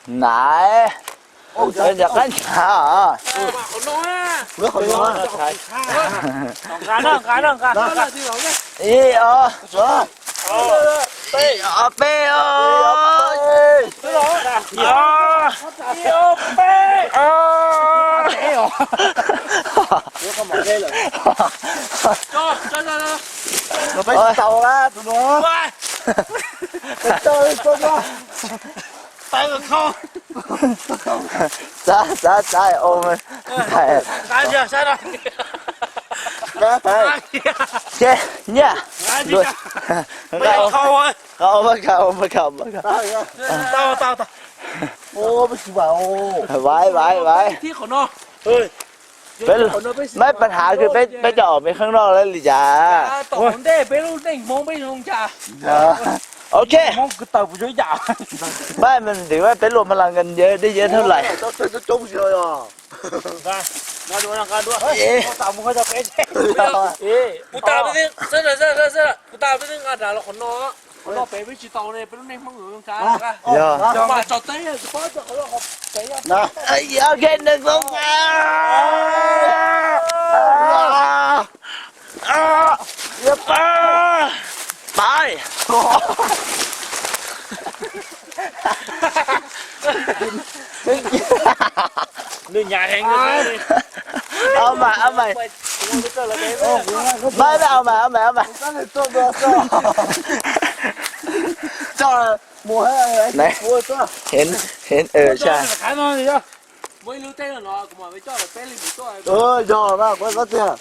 Nais, nws rov qab nrhav. Ib, ob, ib, ob, peb, os. Peb, os. Peb tsis tau na tus no. Peb tsis tau. Txav, txav, txav, ua, nyiaj, nqa, nqa, nqa, nqa. Vaiv, vaiv, vaiv. Peb, maiv, pab hav kws peb, peb cov uas me kheej noj lawm li cas. Ok. Maiv, mas ntawm peb luag mas las nkas yawg dej yawg thawj lais. Yog. Ok, nws Pais. Nws hnyav heev. Au mas, au mas. Maiv, maiv, au mas, au mas, au mas. Heev, heev, sai. Yog mas, kuv tiag.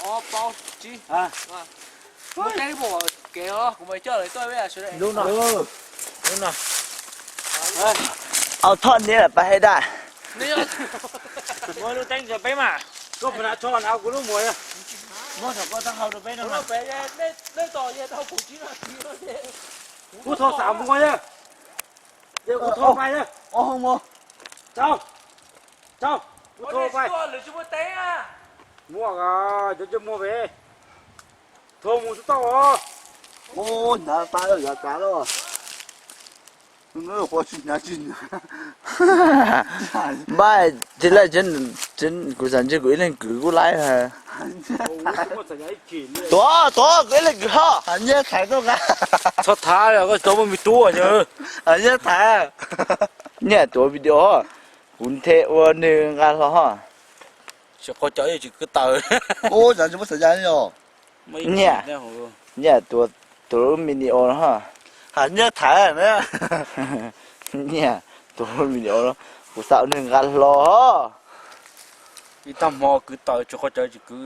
Au thoj niab lawm pas hais daj. Kuv thov xav mus yog, kuv thov mas yog, kuv thov pais, muaj cov coj muag pem, thov mus tau os. Hnyav tas yav tas lawm. Npaj tsis lawm, kuv xav ntsib kuv ib leeg kwv kuj laib. Tuav, tuav kuv ib leeg kwv ho. Nyiaj thaiv tuaj nqa. Txhob thaiv, koj tsis tau muaj me tub os. Nyiaj thaiv. Nyiaj tuav video, kuv nthe ua nws nqa hlo ho. Tsis qhov cov yeej tsis kwv taws. Nyiaj, nyiaj tuav, tuav lub mini o no ho. Nyiaj thaiv na. Nyiaj tuav lub mini o no, kuv xav ua nws nqa hlo ho. Ib tag hmo kwv taws tsis qhov cov tsis kwv.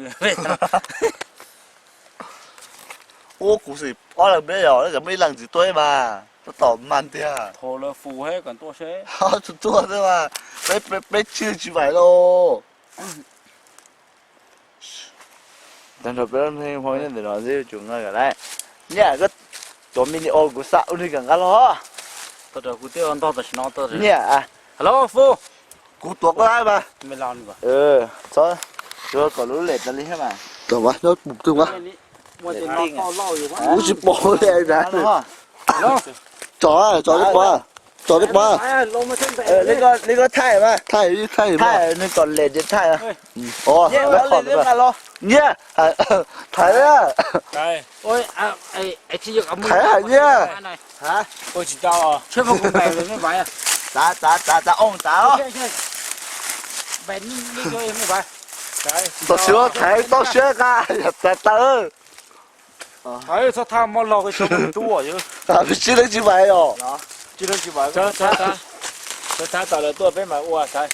Ua kuv xim ob leeg peb yog, cov muaj ib leeg tsis tuaj mas tab tom mas tiag. Thov lawv fus he kom tuaj seb. Tuaj xwb mas, peb, peb, peb tsis, tsis vaim lauj. Tag nrho peb lub neej hmo nyob ntawm no xwb, tsum nqa kom lawm. Nyiaj, koj tuav mini o kuv xav ua nws kom nqa hlo. Nyiaj, hello fus. Kuv tuav koj lawm mas. Txhob, tsuav kom lub lem tas li thiab mas. Kuv tsis pom li. Tso, tso li pov, tso li pov. Li koj thaij, thaij, thaij nws kom lem ces thaij. Nyiaj, thaiv, thaiv hais nyiaj. Txav, txav, txav, oo txav. Tau siab thaiv, tau siab nqa, yog txav taw. Txhob thaj moj log tub. Peb sib leej tsis vaim os. Txhob thaj, txhob thaj, kom lawv tuaj peb mam ua, Xaiv.